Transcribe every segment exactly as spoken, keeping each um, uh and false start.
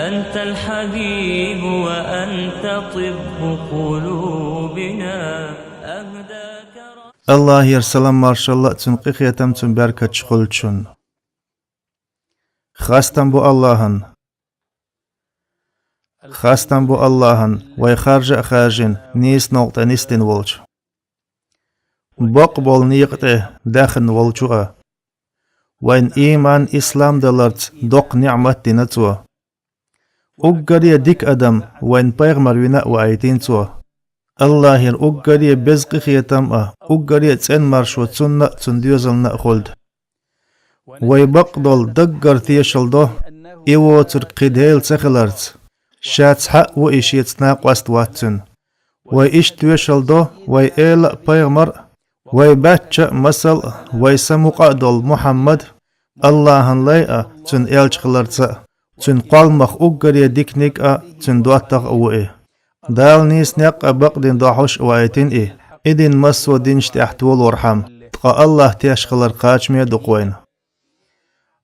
أنت الحبيب وأنت طب قلوبنا. أهداك ر- Аллахьера салам-маршалла а, цуьнан къинхетам а, цуьнан беркаташ а хуьлда шуна. Хастам бу Аллахьан. Хастам бу Аллахьан, вай харжа а хаьржина, нийса новкъа тӀе нисдина волчу. Бакъболу некъа тӀе даьхна волчу а. Вайна ийман, ислам даларца доккха ниӀмат дина Цо. Уггаре а дика адам вайна пайхамар вина а ваийтина Цо. Аллахьера уггаре а беза къинхетам а, уггаре а цӀена маршо цунна а, цуьнан доьзална а хуьлда. Вай бакъдолу даггара тешалла до, и воцург кхин Дела ца хиларца. Ша цхьаъ ву и, шеца накъост вац цуьнан. Вай иштта тоьшалла до, вай эла а, пайхамар а, вай баьчча а, масал а, вай са мукъа а долу Мухьаммад, Аллахьан лай а, цуьнан элча хиларца а, цуьнан кхолламах уггаре диканиг а, цуьнан доттагӀа а ву и. Дала нийса некъ а, бакъдин дохьуш а ваийтина и, и дин массо а динаш тӀехь толорхьама, ткъа Аллахь теш хилар кхачаме а ду-кх вайна.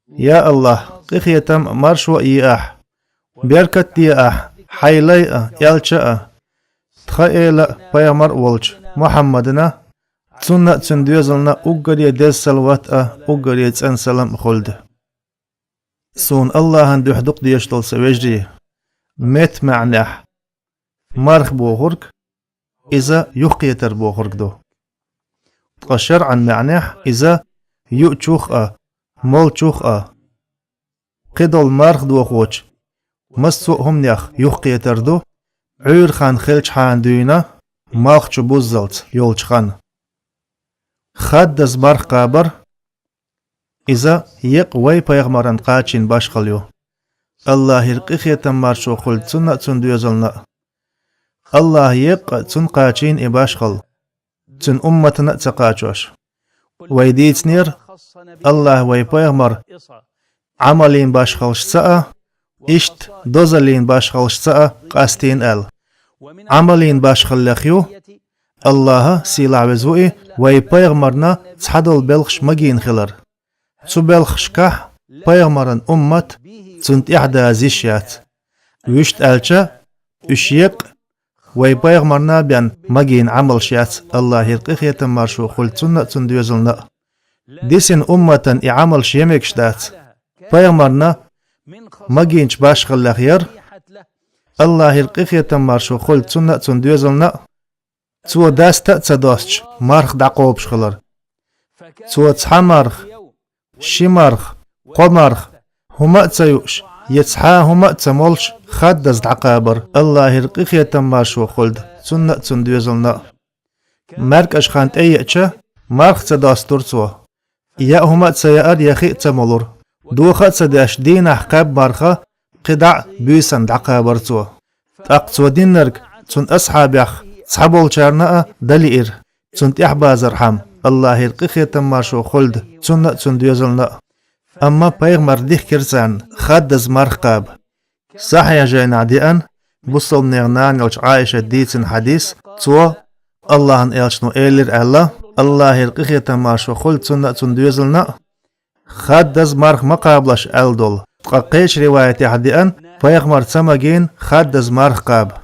Я Аллахь, къинхетам а, маршо а е ахь, беркат а де ахь хьайн лай а, элча а, тхан эла а, пайхамар а волчу Мухьаммадана, цунна а, цуьнан доьзална а уггаре деза салават а, уггаре цӀена салам а хуьлда. Суна Аллахьан дуьхьа дукха дезаш долу сан вежарий, меттан маьӀнехь марха бохург, иза юхакхетар бохург ду. Ткъа шарӀан маьӀнехь иза юучух а, молучух а, кхидолу марха дохочу массо а хӀуманех юхакхетар ду, Ӏуьйра хан хилчхьана дуьйна, малх чу буззалц йолчу ханна. Хаддаза марха кхабар, иза еккъа вай пайхамарна кхачийна башхалла ю. Аллахьера къинхетам, маршо хуьлда цунна а, цуьнан доьзална а. Аллахьа еккъа а цунна кхачийна и башхалла, цуьнан умматана а ца кхачош. Вай дийцинера Аллахьа вай пайхамар Ӏамалийн башхаллашца а, иштта дозалийн башхаллашца а къастийна аьлла. Ӏамалийн башхаллех ю, Аллахьа, сийлахь веза ву и, вай пайхамарна цхьадолу белхаш магийна хилар. Цу белхашкахь пайхамаран уммат, цунна тӀаьхьа даза йиш яц. Вуьшта аьлча, уьш еккъа вай пайхамарна бен магийна Ӏамалш яц, Аллахьера къинхетам, маршо хуьлда цунна а, цуьнан доьзална а. Дисина умматан и Ӏамалш ен мегаш дац. Пайхамарна магийначу башхаллех яра, Аллахьера къинхетам, маршо хуьлда цунна а, цуьнан доьзална а, цо даста а ца достуш, марха дӀакхобуш хилар. Цо цхьа марха, ши марха, кхо марха, хӀума а ца юуш, я цхьа а хӀума а ца молуш, хаддаза дӀакхабар, Аллахьера къинхетам, маршо хуьлда цунна а, цуьнан доьзална а. МаьркӀаж хан тӀееача, марха ца достура цо. Я хӀума а ца яара, я хи а ца молура. Доха а ца деш, дийнахь кхаьбна марха кхидӀа а буьйсанна дӀакхабар цо. ТӀаккха цо динарг цуьнан асхьабех цхьаболчарна а далиира, цунна тӀаьхьабазархьама, Аллахьера къинхетам, маршо хуьлда цунна а, цуьнан доьзална а. Амма пайхамар дихкира царна хаддаза марха кхаба. Сахьихь жайнахь деана, бусалбанех нана йолчу Ӏайшата дийцина хьадис, цо, Аллахьан элчано элира аьлла, Аллахьера къинхетам, маршо хуьлда цунна а, цуьнан доьзална а, хаддаза марха ма кхабалаш аьлла долу. Ткъа кхечу риваятехь деана, пайхамар ца магийна хаддаза марха кхаба.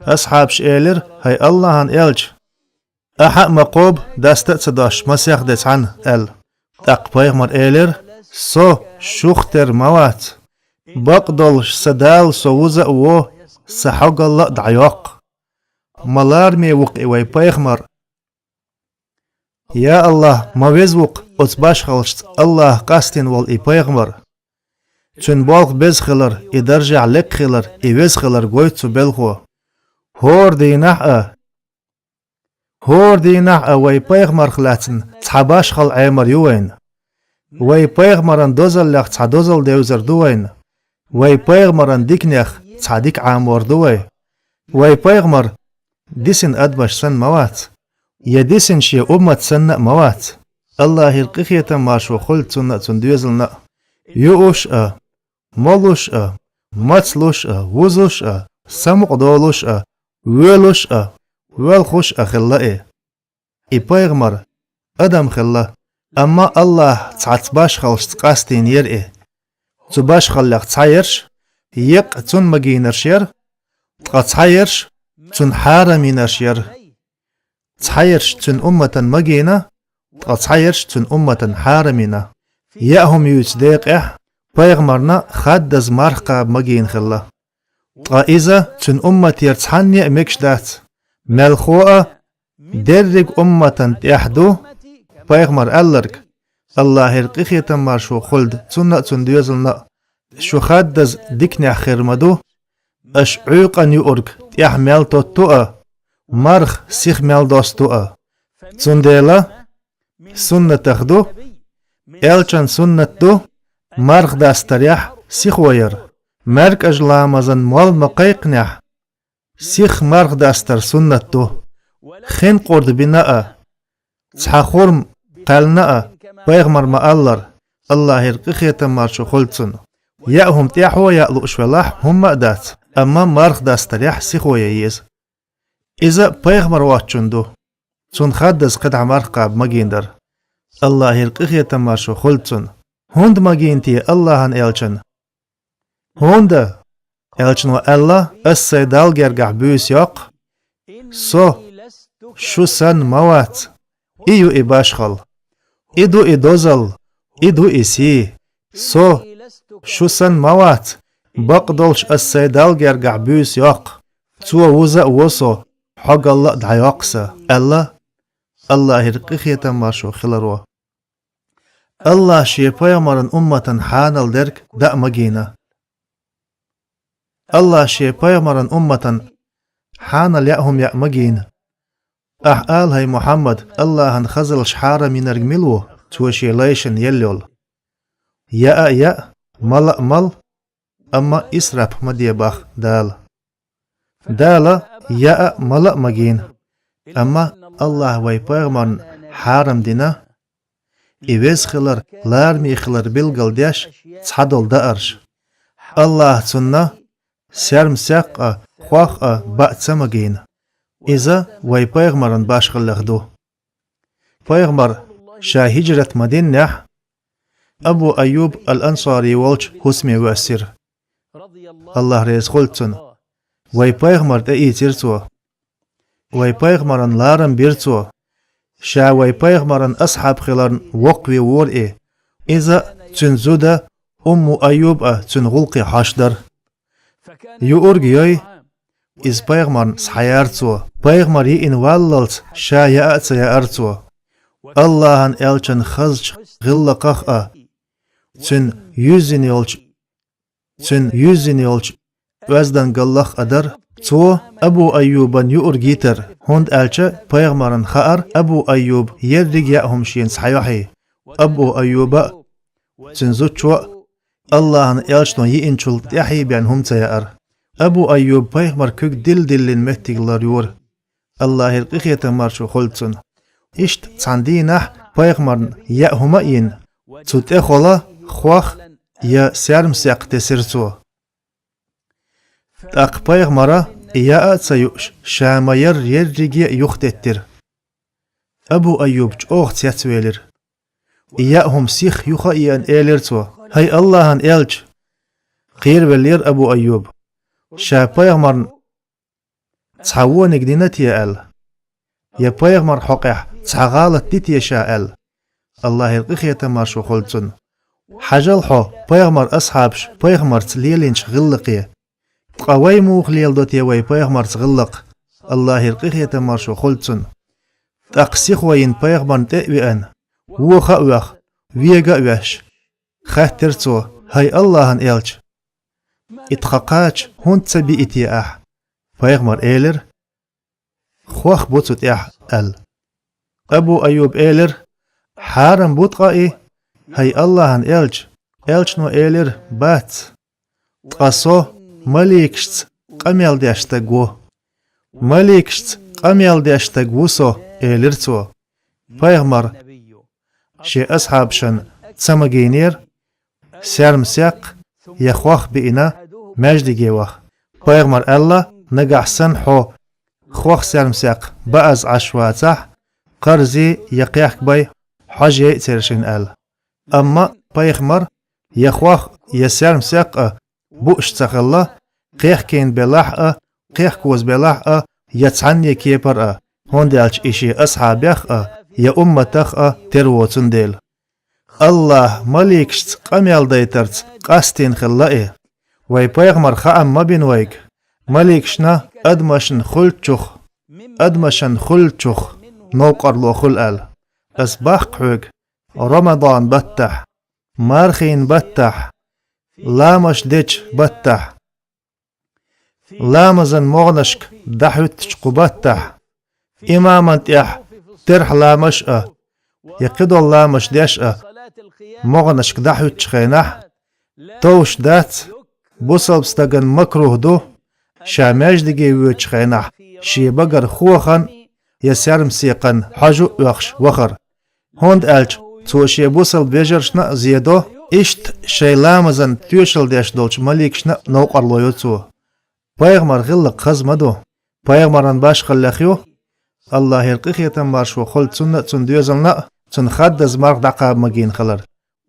Асхьабаша элира: «ХӀай Аллахьан элча, ахьа а ма кхоба, даста а ца достуш, масех де цхьаьна», — аьлла. ТӀаккха пайхамар элира: «Со шух тера ма вац. Бакъдолуш сан Дала со вуза а во, сан хьогалла а дӀайоккху. Ма лараме ву-кх и вай пайхамар. Я Аллахь, ма веза ву-кх оцу башхаллашца Аллахьа къастийна волу и пайхамар. Цуьнан болх беза хилар, и даржехь лек хилар, и веза хилар гойту цу белхо. ХӀора дийнахь а, хӀора дийнахь а вай пайхамарх лаьцна цхьа башхалла Ӏемар ю вайна. Вай пайхамаран дозаллех цхьа дозалла девзар ду вайна. Вай пайхамаран диканех цхьа дика Ӏамор ду вай. Вай пайхамар дисина адамаш санна ма вац, я дисина шен уммат санна а ма вац. Аллахьера къинхетам, маршо хуьлда цунна а, цуьнан доьзална а. Юуш а, молуш а, мацлуш а, вузуш а, самукъадолуш а, воьлуш а, воьлхуш а хилла и. И пайхамар адам хилла, амма Аллахьа цхьацца башхаллашца къастийнера и. Цу башхаллех цхьаерш еккъа цунна магийнарш яра, ткъа цхьаерш цунна хьарамйинарш яра. Цхьаерш цуьнан умматана магийна, ткъа цхьаерш цуьнан умматана хьарамйина. Яа хӀума юьйцу декъехь пайхамарна хаддаза марха кхаба магийна хилла. Ткъа иза цуьнан умматера цхьанне а мегаш дац, мелхо а, дерриг умматана тӀехь ду пайхамар аьлларг, АллахӀера къинхетам маршо хуьлда цунна а, цуьнан доьзална а: шу хаддаза диканехь хир ма ду, аша Ӏуьйкъана юург тӀехь мел тотту а, марха сиха мел досту а. Цундела суннатах ду, элчан суннат ду марха дастарехь сихо яр. МаьркӀажа ламазан молла ма кхайкхинехь, сиха марха дастар суннат ду. Хин къурд бина а, цхьа хурма кхаьллина а пайхамар ма-аллара, АллахӀера къинхетам маршо хуьлда цунна. Яа хӀума тӀаьхьо яа лууш велахь, хӀумма а дац, амма марха дастарехь сихо ян еза. Иза пайхамар воцчунна ду. Цунна хаддаза кхидӀа марха кхаба магийна дар. АллахӀера къинхетам маршо хуьлда цунна. ХӀунда магийна те АллахӀан элчанна? ХӀунда, элчано аьлла, ас сайн Далла гергахь буьйса йоккху: со шу санна ма вац. И ю и башхалла. И ду и дозалла. И ду и сий. Со шу санна ма вац. Бакъдолуш ас сайн Далла гергахь буьйса йоккху. Цо вуза а во со, хьогалла а дӀайоккху сан, аьлла АллахӀера къинхетам маршо хиларо. АллахӀа шен пайхамаран умматана хьанал дерг даа магийна. АллахӀа шен пайхамаран умматана хьанал яа хӀума яа магийна. Ахьа ала, хӀай Мухьаммад, АллахӀан хазаллаш хьарамйинарг мила ву, цо шен лайшна елла йолу? Яа а яа, мала а мала, амма исраф ма де боху Дала. Дала яа а, мала а магийна, амма АллахӀа вайн пайхамарна хьарам дина, и веза хилар, лараме хилар билгал деш цхьадолу даарш. АллахӀа цунна серма-сакх а, хох а баа ца магийна. Иза вайн пайхамаран башхаллех ду. Пайхамар ша хӀижрат ма-диннехь, Абу Айюб ал-Ансари волчу хӀусаме воьссира. АллахӀ реза хуьлда цунна. Вайн пайхамар тӀеийцира цо. Вайн пайхамаран ларам бира цо. Ша вайн пайхамаран асхьаб хиларна воккхаве вора и. Иза а, цуьнан зуда Умму Айюб а цуьнан гӀуллакхе хьош дара. Юург йой, иза пайхамарна схьаяра цо. Пайхамар йиъна валлалц ша яа а ца яара цо. АллахӀан элчанна хазачу гӀиллакхах а, цуьнан юьззина йолчу, цуьнан юьззина йолчу оьздангаллах а дара цо Абу Айюбан юург йитар, хӀунда аьлча пайхамарна хаьара Абу Айюб ерриг яа хӀума шена схьайохьий. Абу Айюба а, цуьнан зудчо а АллахӀан элчано йиъначул тӀаьхьа бен хӀума ца яара. Абу Айюба пайхамар куьг дилла-диллина меттиг ларйора. АллахӀера къинхетам маршо хуьлда цунна. Иштта цхьана дийнахь пайхамарна яа хӀума а йина, цу тӀехула хох я серма-сакх тесира цо. ТӀаккха пайхамара, и яа а ца юуш, ша ма-ярра ерриге а юхатеттира. Абу Айюб чӀогӀа цецвелира. И яа хӀума сиха юха а еана, элира цо: «ХӀай АллахӀан элча!» Кхеравеллера Абу Айюб, ша пайхамарна цхьа вониг дина те аьлла, я пайхамар хьокъехь цхьа гӀалат ди те ша аьлла. АллахӀера къинхетам маршо хуьлда цунна. Хьажал хьо пайхамар асхьабаш пайхамарца лелийначу гӀиллакхе. Ткъа вай муха леладо те вай пайхамарца гӀиллакх? АллахӀера къинхетам маршо хуьлда цунна. ТӀаккха сихо йина пайхамарна тӀе а веана, воха а воьхна, вега а веш, хаьттира цо: «ХӀай АллахӀан элча! И тхан кхача хӀунда ца бии те ахь?» Пайхамар элира: «Хох бу цу тӀехь», – аьлла. Абу Айюб элира: «Хьарам бу ткъа и, хӀай АллахӀан элча?» Элчано элира: «Бац. Ткъа со маликашца къамел деш стаг ву. Маликашца къамел деш стаг ву со», – элира цо. Пайхамар шен асхьабашна ца магийнера, серма-сакх я хох биина маьждиге ваха. Пайхамар аьлла: «Нагахь санна хьо хох, серма-сакх бааза Ӏаш вацахь, кхарзий я кхехкабай хьожа яйа цершина», – аьлла. Амма пайхамар я хох, я серма-сакх а бууш ца хилла, кхехкийна белахь а, кхехкоза белахь а, я цхьанне кепара а, хӀунда аьлча и шен асхьабех а, я умматах а тера воцун дела. АллахӀа маликашца къамел дайтарца къастийна хилла и. Вай пайхамар хаам ма бина вайга, маликашна адамашна хуьлучух, адамашна хуьлучух новкъарло хуьлу аьлла. Ас баккха хьоьга, Рамадан баттахь, мархин баттахь, ламаш дечу баттахь, ламазан могӀанашка дӀахӀуьттучу кху баттахь, имаман тӀехь терхьа ламаш а, я кхидолу ламаш деш а, могӀанашка дӀахӀуьттучу хенахь, товш дац, бусалба стагана макрух ду, ша маьждиге воьдучу хенахь, шен багара хохана я сермсекхан хьожа а оьхуш вахар. ХӀунда аьлча цо шен бусалба вежаршна а зен до, иштта шайн ламазан тоьшалла деш долчу маликашна а новкъарло йо цо. Пайхамар гӀиллакх хаза ма ду. Пайхамаран башхаллех ю. АллахӀера къинхетам, маршо хуьлда цунна а, цуьнан доьзална а, цунна хаддаза марха дӀакхаба магийна хилар.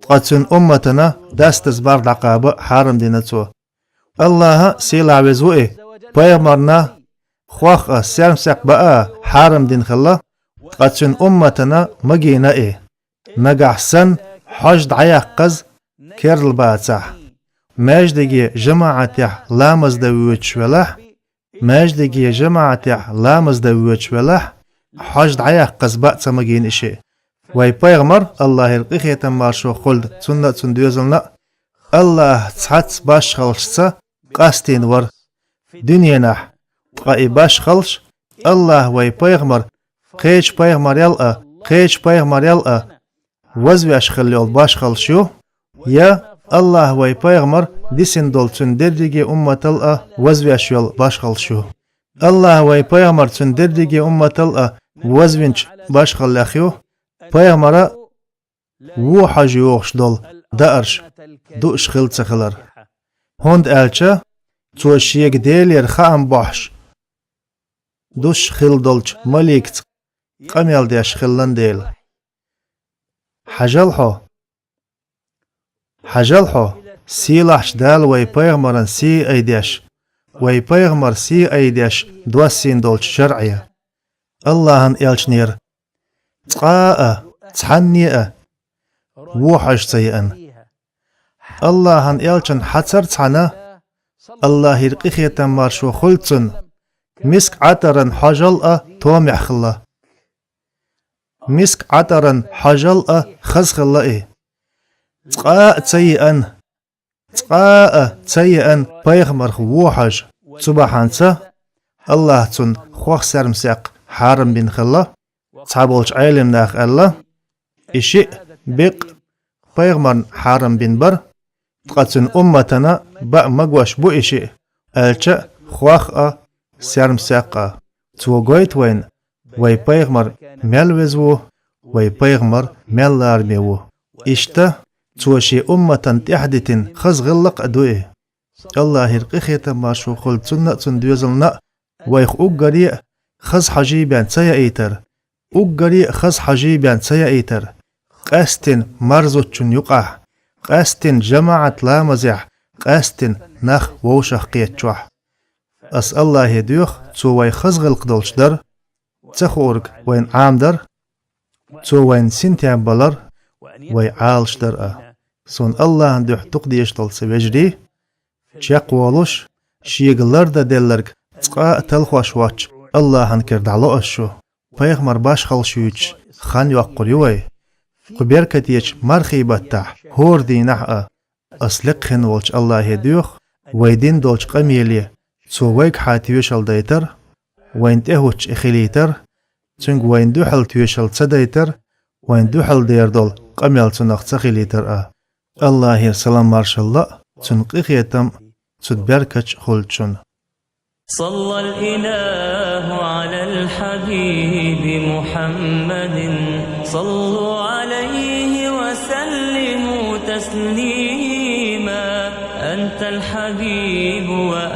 Ткъа цуьнан умматана дастаза марха дӀакхаба хьарам дина цо. АллахӀ сийлахь веза ву и, пайхамарна хох а, сермсекх баа а хьарам дина хилла, ткъа цуьнан умматана магийна и. Нагахь санна хьожа дӀаяккхаза керла бацахь, маьждиге жамаӀатехь ламаз дан воьдуш велахь, маьждиге жамаӀатехь ламаз дан воьдуш велахь, хьожа дӀаяккхаза баа ца магийна и шиъ. Вай пайхамар, АллахӀера къинхетам, маршо хуьлда цунна а, цуьнан доьзална а, АллахӀ цхьацца башхаллашца къастийна вара дуьненахь, ткъа и башхаллаш АллахӀ вай пайхамар кхечу пайхамарел а, кхечу пайхамарел а вазвеш хилла йолу башхаллаш ю, я АллахӀ вай пайхамар дисина долу цуьнан дерриге умматал а вазвеш йолу башхаллаш ю. АллахӀ вай пайхамар цуьнан дерриге умматал а вазвинчу башхаллех ю, пайхамара вон хьожа йогӀуш долу даарш дууш хилла ца хилар. ХӀунда аьлча цо шега Делера хаам бохьуш дусуш хилла долчу маликаца къамел деш хилла дела. Хьажал хьо! Хьажал хьо, сийлахьчу Дала вай пайхамаран сий айдеш, вай пайхамар сий айдеш доссийна долчу шарӀе. АллахӀан элчанера цкъа а, цхьанне а вон хьожа ца еана. АллахӀан элчанна хьацар цхьаьна, АллахӀера къинхетам, маршо хуьлда цунна, миск Ӏатаран хьожал а томехь хилла. Миск Ӏатаран хьожал а хаза хилла и. Цкъа а ца еана, цкъа а ца еана пайхамарх вон хьожа. Цу бахьанца АллахӀа цунна хох сермсекх хьарам бина хилла. Цхьаболчу Ӏелам наха аьлла, и шиъ беккъа пайхамарна хьарам бина бара, ткъа цуьнан умматана баа магош бу и шиъ, аьлча а хох а, сермсекх а. Цо гойту вайна, вай пайхамар мел веза ву, вай пайхамар мел лараме ву. Иштта цо шен умматана тӀаьхьадитина хаза гӀиллакх а ду и. АллахӀера къинхетам, маршо хуьлда цунна а, цуьнан доьзална а, вайх уггаре а хаза хьожий бен ца яийтар, уггаре а хаза хьожий бен ца яийтар, къаьстина марзучун юкъахь, къаьстина жамаӀат ламазехь, къаьстина нах вовшах кхетачохь. Ас АллахӀе доьху, цо вай хаза гӀиллакх долуш дар, ца хуург вайна Ӏамадар, цо вайна синтем балар, вай Ӏалашдар а. Суна АллахӀан дуьхьа дукха дезаш долу сан вежарий, чекхволуш, шега лардан делларг цкъа а талхош воцчу АллахӀан кара дӀало ас шу. Пайхамар башхаллаш юьйцуш хан йоккхур ю вай. Кху беркатечу мархий баттахь, хӀора дийнахь а. Ас лекха хин волчу АллахӀе доьху, вай дина долчу къамеле, Цо вайгахьа тоьшалла дайтар, вайна тӀехӀуттуш и хилийтар, Цуьнга вайна дуьхьал тоьшалла ца дайтар, вайна дуьхьал дер долу къамел Цунах ца хилийтар а. АллахӀера салам-маршалла а, Цуьнан къинхетам а, Цуьнан беркат а хуьлда шуна. صلى الإله على الحبيب محمد. صلوا عليه وسلموا تسليما. أنت الحبيب وأنت